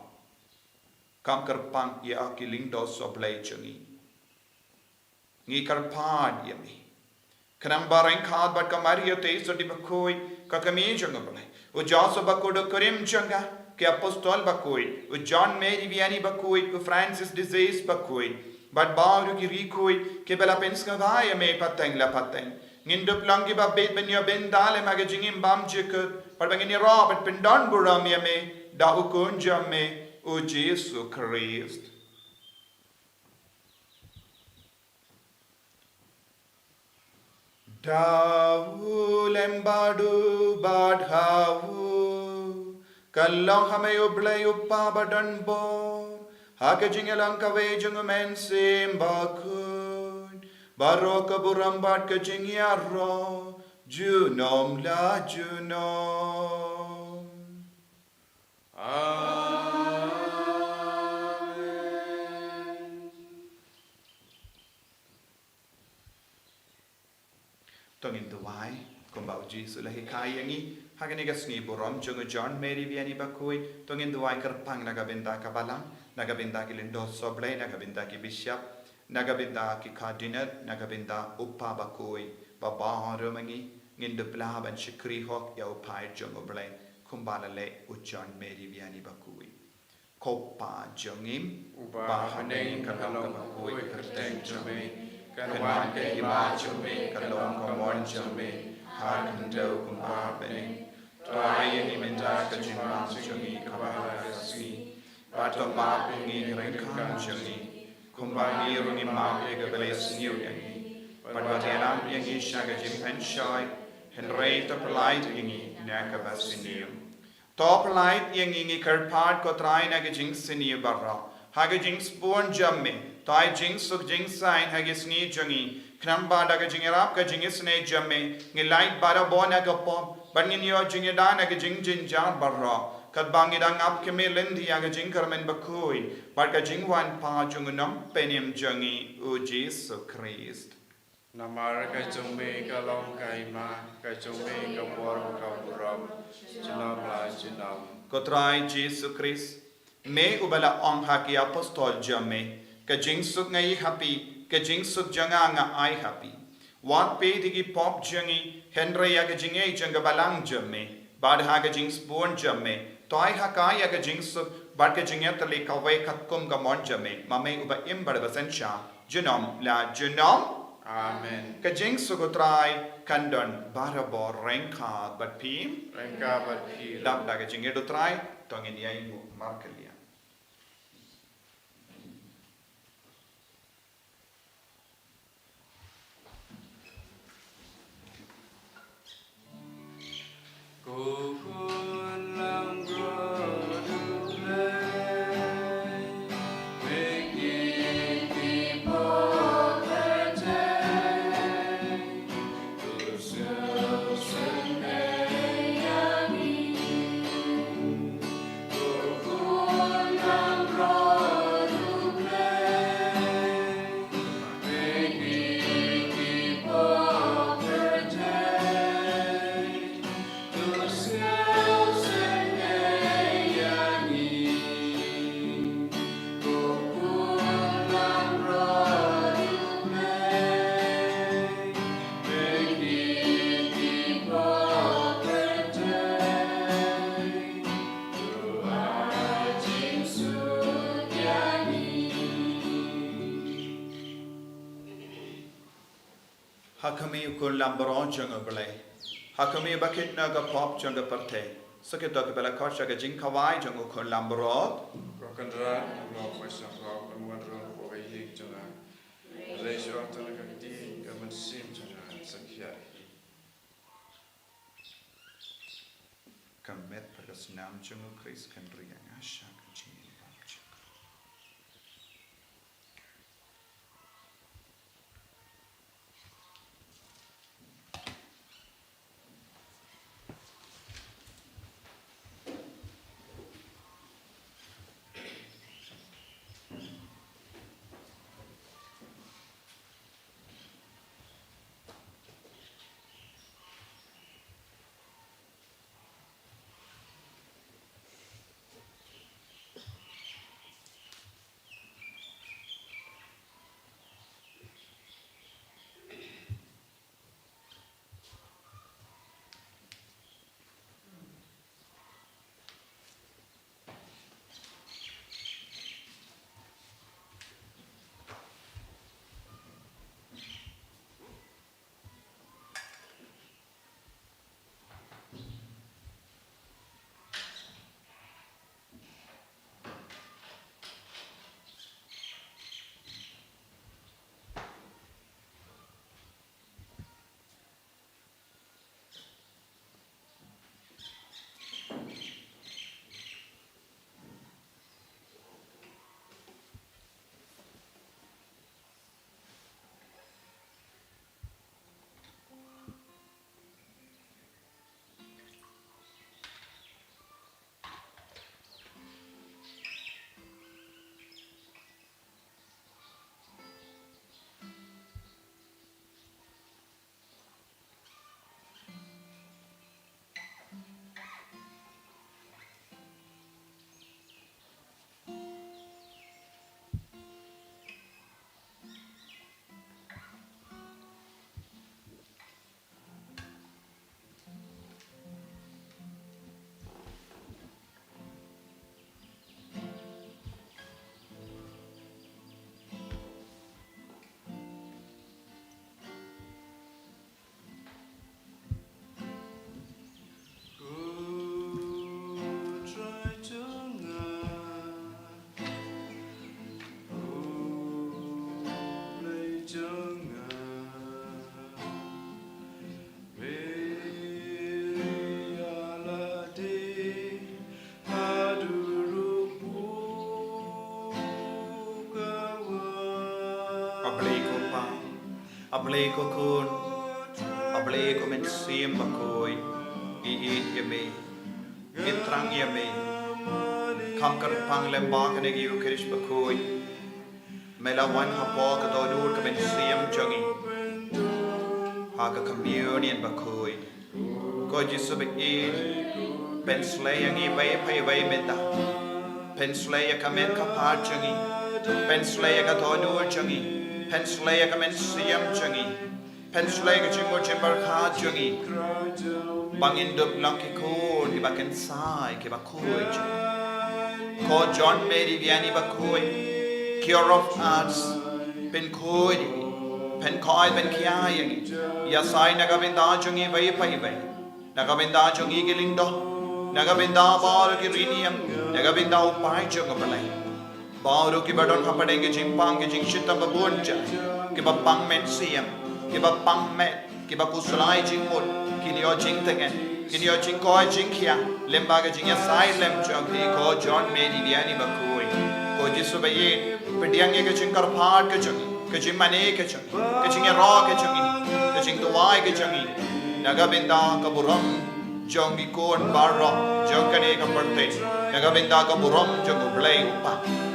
kam kyrpang ïa ki lyngdoh sohblei jong ngi. Ngi kyrpad ïa me, khnang ba ryngkat bad ka Maria Theisotti bakhuid, ka kmie jong U Blei, u Joseph bakhuid u kurim jong ka, ki apostol bakhuid, u John Mary Vianney bakhuid, u Francis de Sales bakhuid, bad baroh ki riewkhuid kiba la pynsngewbha ïa me pateng la pateng, ngin dup long kiba bit ban ïoh bynta lem ha ka jingim bymjukut, bad ba ngin ïaroh bad pyndonburom ïa me da u Khun jong me, u Jisu Khrist. Da u lem bad u bad ha u, ka long ha me U Blei U Kpa badonbor, ha ka jingïalang kawei jong U Mynsiem Bakhuid, baroh ka burom bad ka jingïaroh Junom la junom. Amen. To ngin duwai, kumba u Jisu u la hikai ïa ngi, ha kane ka sngi burom jong u John Mary Vianney Bakhuid, to ngin duwai kyrpang na ka bynta ka balang, na ka bynta ki lyngdoh sohblei, na ka bynta ki bishop, na ka bynta ki cardinal, na ka bynta u Papa Bakhuid, ba baroh ma ngi, ngin dup lah ban shakri hok ïa u paid jong u Blei, kumba la leh u John Mary Vianney Bakhuid. Ko Pa jong ngi, uba ha bneng, ka long kaba khuid kyrteng jong me, kan wan ka hima jong me, kan long ka mon jong me, ha khyndew kumba ha bneng. To ai ïa ngi mynta ka jingman jong ngi kaba ha ka sngi. Bad to map ïa ngi ki ryngkang jong ngi, kumba ngi ruh ngi map ïa kiba la sniew ïa ngi. Bad wat ïalam ïa ngi sha ka jingpynshoi, hynrei to pyllait ïa ngi na kaba sniew. To pyllait ïa ngi, ngi kyrpad ko Trai, na ka jingsniew baroh, ha ka jingsbun jong me. To ai jingsuk jingsaiñ ha ki sngi jong ngi, khnang ba da ka jingïarap ka jingisynei jong me, ngin lait barabor na ka pop, bad ngin ïoh jingïada na ki jingjynjar baroh, katba ngi dang ap khmih lynti ïa ka jingkyrmen bakhuid bad ka jingwan pat jong u Nongpynim jong ngi, u Jisu Khrist. Namar ka jong me ka long ka hima, ka jong me ka bor, ka burom, junom la junom. Ko Trai Jisu Khrist, me uba la ong ha ki apostol jong me, ka jingsuk nga ai ha phi, ka jingsuk jong nga nga ai ha phi. Wat peit ïa ki pop jong ngi, hynrei ïa ka jingngeit jong ka balang jong me. Bad ha ka jingsbun jong me, to ai ha ka ïa ka jingsuk bad ka jingïatylli kawei katkum ka mon jong me, ma me uba im bad uba synshar, junom la junom. Amen. Ka jingsuk u Trai kan don barabor ryngkat bad phi. Ryngkat bad phi. Dap da ka jingïeit u Trai, to ngin ïai nguh markylliang. Ha khmih u khun lambrot jong u Blei, ha khmih ba kit na ka pop jong ka pyrthei, sa kito kiba la khot sha ka jingkhawai jong u khun lambrot. Ko Kynrad, u long ba sha pop, u wan rung ko ka ïing jong nga. Lei sha tang ka kti ka mynsiem jong nga sa khiah hi. Ka met bad ka snam jong u Khrist kan ri ïa nga sha ka jingim bymjukut. A Blei ko Pa, a Blei ko Khun, a Blei ko Mynsiem Bakhuid, ngi ïeit ïa me, ngi thrang ïa me. Kham kyrpang lem ba kane ka Eucharist bakhuid me la wan hapoh ka dohnud ka mynsiem jong ngi ha ka communion bakhuid. Ko Jisu ba ïeit, pynsleh ïa ngi iwei pa iwei mynta. Pynsleh ïa ka met ka phad jong ngi. Pynsleh ïa ka dohnud jong ngi. Pynsleh ïa ka mynsiem jong ngi. Pynsleh ïa ka jingmut jingpyrkhat jong ngi, ba ngin dup long ki khun kiba kynsai kiba khuid. Ko John Mary Vianney bakhuid, Cure of Hearts, pynkhuid, pynkhuid, pynkhia ïa ngi. Ïasai na ka bynta jong ngi iwei pa iwei, na ka bynta jong ngi ki lyngdoh, na ka bynta baroh ki riewniam, na ka bynta u paid jong U Blei. Baroh kiba don hapdeng ki jingpang ki jingshitom ba bun jait, kiba pang mynsiem, kiba pang met, kiba khuslai jingmut, kin ïoh jingtngen, kin ïoh jingkoit jingkhiah lyngba ka jingïasai lem jong phi, ko John Mary Vianney bakhuid. Ko Jisu ba ïeit, pdiang ïa ka jingkyrpad ka jong ngi, ka jingmane ka jong ngi, ka jingïaroh ka jong ngi, ka jingduwai ka jong ngi, na ka bynta ka burom jong ki khun baroh jong kane ka pyrthei, na ka bynta ka burom jong U Blei U Kpa.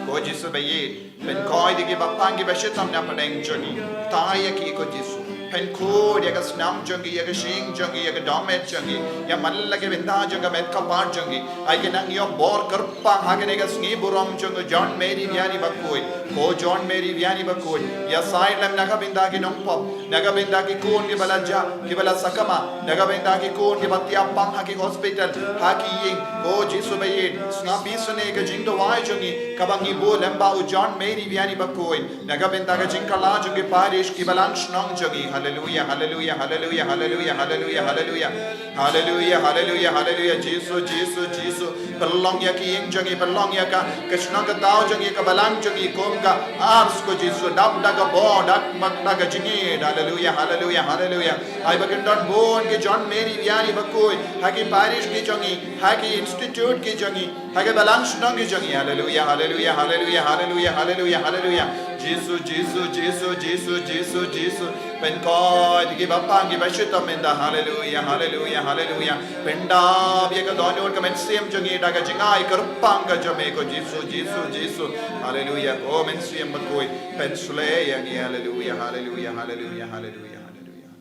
Ko Jisu ba ïeit, pynkhuid ïa kiba pang kiba shitom na pdeng jong ngi. Ktai ïa ki ko Jisu. Pynkhuid ïa ka snam jong ngi, ïa ka shyieng jong ngi, ïa ka dohmed jong ngi, ïa man la ka bynta jong ka met ka phad jong ngi. Ai ka nang ïoh bor kyrpang ha kane ka sngi burom jong u John Mary Vianney bakhuid. Ko John Mary Vianney bakhuid, ïasai lem na ka bynta ki nongpop, na ka bynta ki khun kiba la jah, kiba la sakma, na ka bynta ki khun kiba thiah pang ha ki hospital, ha ki ïing. Ko Jisu ba ïeit, sngap isynei ka jingduwai jong ngi kaba ngi buh lyngba u John Mary Vianney bakhuid, na ka bynta ka jingkylla jong ki parish, ki balang shnong jong ngi. Haleluia, haleluia, haleluia, haleluia, haleluia, haleluia. Haleluia, haleluia, haleluia. Jisu, Jisu, Jisu. Pynlong ïa ki ïing jong ngi, pynlong ïa ka, ka shnong ka thaw jong ngi, ka balang jong ngi kum ka Ars ko Jisu. Dap da ka bor, dap mak da ka jingïeit. Haleluia, haleluia, haleluia. Ai ba kin don bun ki John Mary Vianney bakhuid ha ki parish ki jong ngi, ha ki institute ki jong ngi, ha ki balang shnong ki jong ngi. Haleluia, haleluia, haleluia, haleluia, haleluia, haleluia. Jisu, Jisu, Jisu, Jisu, Jisu, Jisu. Pynkhuid ïa kiba pang kiba shitom mynta. Haleluia, haleluia, haleluia. Pyndap ïa ka dohnud ka mynsiem jong ngi da ka jingai kyrpang ka jong me ko Jisu, Jisu, Jisu. Haleluia, ko Mynsiem bakhuid. Pynshlei ïa ngi. Haleluia, haleluia, haleluia, haleluia, haleluia.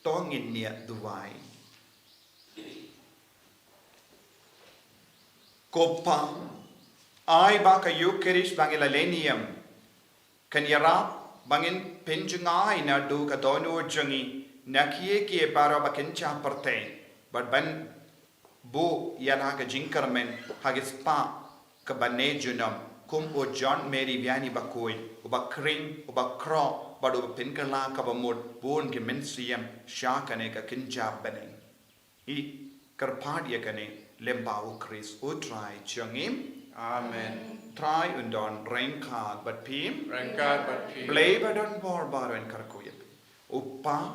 To ngin ïa duwai. Ko Pa, ai ba ka Eucharist ba ngi la leh niam kan ïarap ba ngin pynjngai naduh ka dohnud jong ngi na kiei kiei baroh ba kynja pyrthei, bad ban buh ïa la ka jingkyrmen ha ki spah ka bane junom, kum u John Mary Vianney bakhuid, uba khring, uba khroh, bad uba pynkylla kaba mut bun ki mynsiem sha kane ka kynja bneng. Ngi kyrpad ïa kane lyngba u Khrist u Trai jong ngi. Amen. Trai un don ryngkat bad phi. Ryngkat bad phi. Blei ba don bor baroh un kyrkhu ïa phi. U Pa,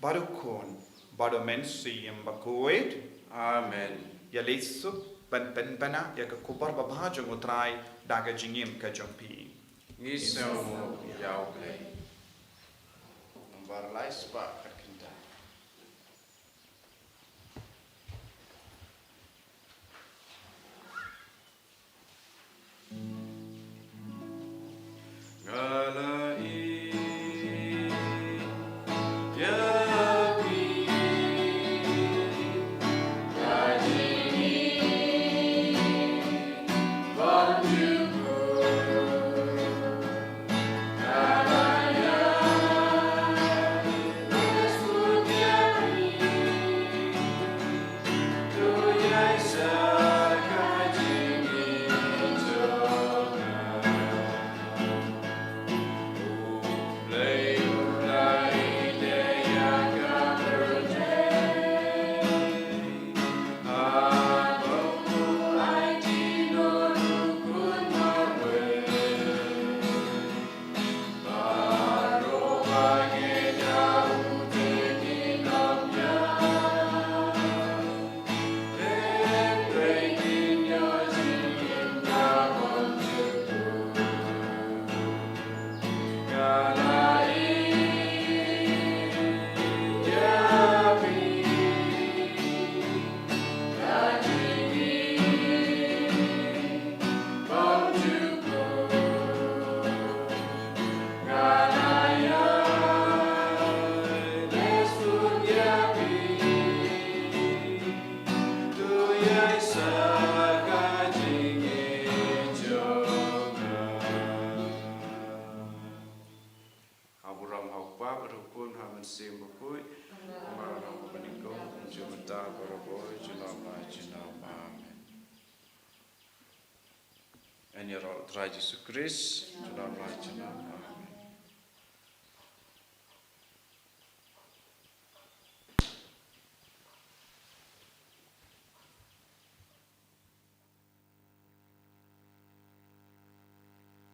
bad u Khun, bad u Mynsiem Bakhuid. Amen. Ïa leit suk ban pynbna ïa ka khubor babha jong u Trai da ka jingim ka jong phi. Ngi sngewbha ïa u Blei. Nambar lai spah khatkhyndai. Ha u burom ha u Kpa bad ha u Khun ha u Mynsiem Bakhuid. Kumba ha u banyngkong, mynta, barabor, junom la junom. Amen. Yn ïaroh Trai Jisu Krist, junom la junom.